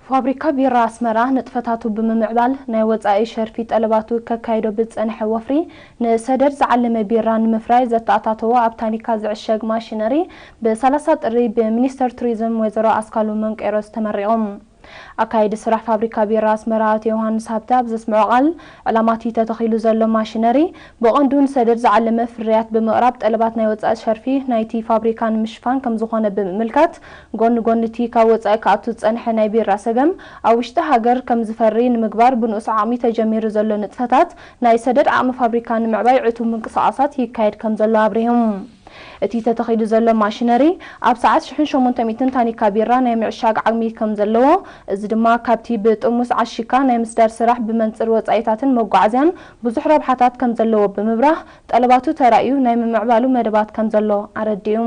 ፋብሪካ ቢራ ኣስመራ ንጥፈታቱ ብምምዕባል ናይ ወጻኢ ሸርፊ ጠለባቱ ከካይዶ ብዝጸንሐ ወፍሪ ንሰደድ ዝዓለመ ቢራ ንምፍራይ ዘተኣታተዎ ኣብ ታኒካ ዝዕሸግ ማሽነሪ ብ30 ጥሪ ብሚኒስተር ቱሪዝም ወይዘሮ ኣስካሉ መንቄሮስ ተመሪቑ። ኣካየዲ ስራሕ ፋብሪካ ቢራ ኣስመራ ኣቶ ዮሃንስ ሃብተ ኣብ ዘስምዖ ቃል፣ ዕላማቲ ተተኺሉ ዘሎ ማሽነሪ ብቐንዱ ንሰደድ ዝዓለመ ፍርያት ብምቕራብ ጠለባት ናይ ወጻኢ ሸርፊ ናይቲ ፋብሪካ ንምሽፋን ከምዝኾነ ብምምልካት፣ ጎኒ ጎኒ እቲ ካብ ወጻኢ ክኣቱ ዝጸንሐ ናይ ቢራ ሰገም ኣብ ውሽጢ ሃገር ከምዝፈሪ ንምግባር ብንኡስ ዓቕሚ ተጀሚሩ ዘሎ ንጥፈታት ናይ ሰደድ ዓቕሚ ፋብሪካ ንምዕባይ ዕቱብ ምንቅስቓሳት ይካየድ ከምዘሎ ኣብሪሆም። እቲ ተተኺሉ ዘሎ ማሽነሪ ኣብ ሰዓት ሽሕን ሸሞንተ ሚእትን ታኒካ ቢራ ናይ ምዕሻግ ዓቕሚ ከም ዘለዎ፣ እዚ ድማ ካብቲ ብጥርሙስ ዓሺካ ናይ ምስዳድ ስራሕ ብመንጽር ወጻኢታትን መጓዓዝያን ብዙሕ ረብሓታት ከም ዘለዎ ብምብራህ፣ ጠለባቱ ተራእዩ ናይ ምምዕባሉ መደባት ከም ዘሎ ኣረዲኡ።